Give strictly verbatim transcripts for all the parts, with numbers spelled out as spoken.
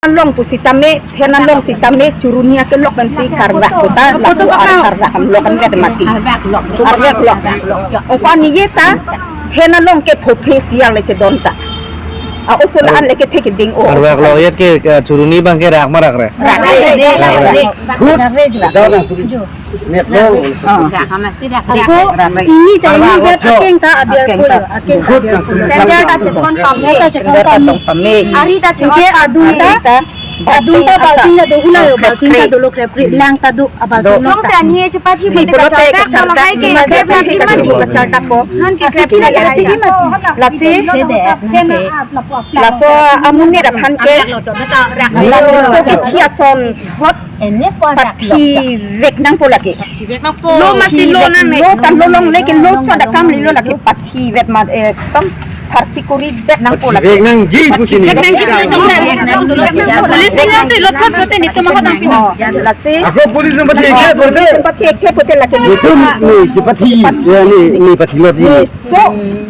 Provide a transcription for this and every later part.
Along pusitame, phen along sitame, churuni akelok pensi karvak kota, lapu ar karvak amlok an vet mati. Arvak lok. Ongko aniye ta, phen along ke phophe siang le chedon ta. A oso la-an le kethe keding o. Arvak lo yet ke, eh, churuni abang ke rak ma rakre? Rakre. Rakre. Good. Net long. Ah. Ako, ini ta ini vet akeng ta abiar ko, akeng ta abiar ko. Sender ta chethon pame. Sender ta chethon pame. Ari ta chethon pame. Ari ta, adung ta balting ta do, hula yo balting ta dolo, krepri lang ta do, abalting ta. Jongsi ani chepathi pute kachardak, kachardak, kachardak po. Non ke krepri lagi mati. Lasi, laso amonit aphan ke, laso kethi ason thot, pathi vek nangpo lake. Lo masi lo nang lo tan lo longle ke lo chot akam lilo lake, pathi vet ma, eh, tom pharsi kori det nangpo lake. Vek nangji pusi ni. Vek nangji. Police ning si lo thot thot ni tuma ko tang pin. Oh, lasi. Ako police nang pathi ke pute. Pathi ke pute lake ni. Itu ni si pathi. Ya ni, ni pathi lo ni. Ni so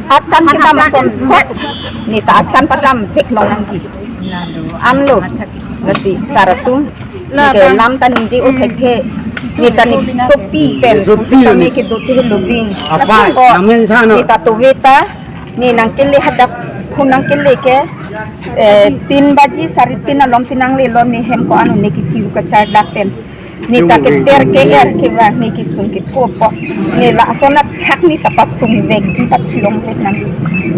achan kita mason thot. Ni ta achan patam vek long nangji. Anlo. Lasi sar atum. Ke lam ta ningje o thekthe. Ni ta ni sopi pen. Sopi pusitame ni. Kedo chehelo ving. Apa? Lapu ko. Namen sana. Ni ta tove ta. Ni nangkele hadak phun nangkele ke, eh, tin baji, sari tin alom si nanglelo ni hem ko-an ne kechiru kachardak pen. Ni ta keter ke er kevang ni kesung kepo po. Ni lason athak ni ta pasung vek, kepathi long vek nangji.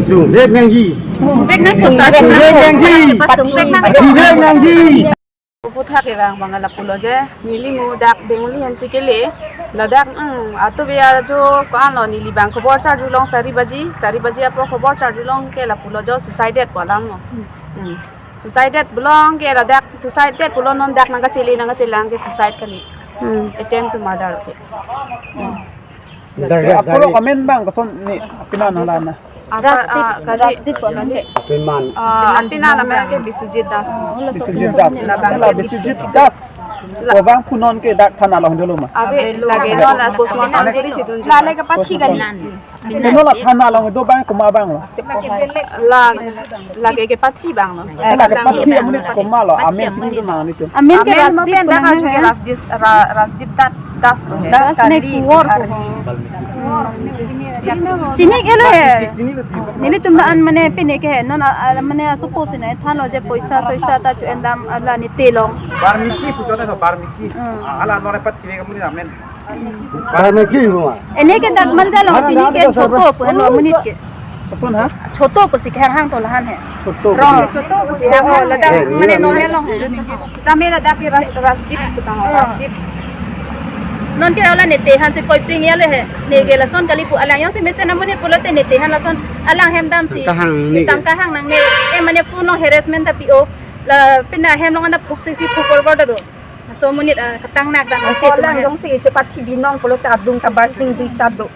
Sung vek nangji. Sung vek nang, sung vek nang. Sung vek nangji. Pathi vek nangji. Pathi vek nangji. Puthak kevang abang lapulo je, neli mo dak Bengali hensi kele, ladak, mm, atu be ajo ko-an lo, neli abang khobor charjulong sari baji, sari baji apor khobor charjulong ke lapulo jo suicided pu alam lo. Mm. Suicided pulong ke ladak, suicided pulo, non dak nangkachele, nangkachelang ke suicide kali. Mm. Attempt to murder ke. Mm. Dak, dak, apor dak. Amen abang koson ni, apina nana. Apa, Rasdeep, ah, kali, Rasdeep kali. Amen ke? Apiman. Ah, apina name ke Biswajit Das. Oh, laso Biswajit Das. Biswajit Das. Ko abang punon ke dak thana along dolo ma? Ave, lake non la postmortem kori chidun. Lale kepathi kali. Punon la thana along do abang komat abang lo? La, lake kepathi abang lo. Eh, lake kepathi amonit komat lo? Amen chini do ma nelitum. Amen ke Amen Rasdeep mo pen dak nang ajo ke he? Rasdeep, Ra-, Rasdeep Das. Das ko he. Das Das ne kali. Kuwor ko he. Chini ke lo he. Nelitum an mane pine ke he. Non a, a, mane aso po sine thanlo je poisa soisa ta cho-en dam ala nete long. Barmiki puchot na Barmiki. Hmm. Ala nore pat chive kamu amen. Barmiki mo. Ene ke dak manja long, chini ke choto pu henlo amonit ke. Koson ha? Choto pusi kehang hang to lahan he. Choto. Rong choto pusi hang hang. Ladak mane normal long he. Tame ladak ke Ras-, Rasdeep pu tang, Rasdeep. Non ke ala nete han si koi pring ya le he. Ne ke lason kali pu alang jongsi mesen amonit pulote nete han lason alang hem damsi. Kahang ni. Tang kahang nangne. Eh, mane puno harassment ta pi-o. Lapen ahem long anta phuk si si phuk kor kor ta do. Laso amonit, ah, ketang nak dam. Ko alang jongsi chepathi binong pulote adung ta barting dui ta do.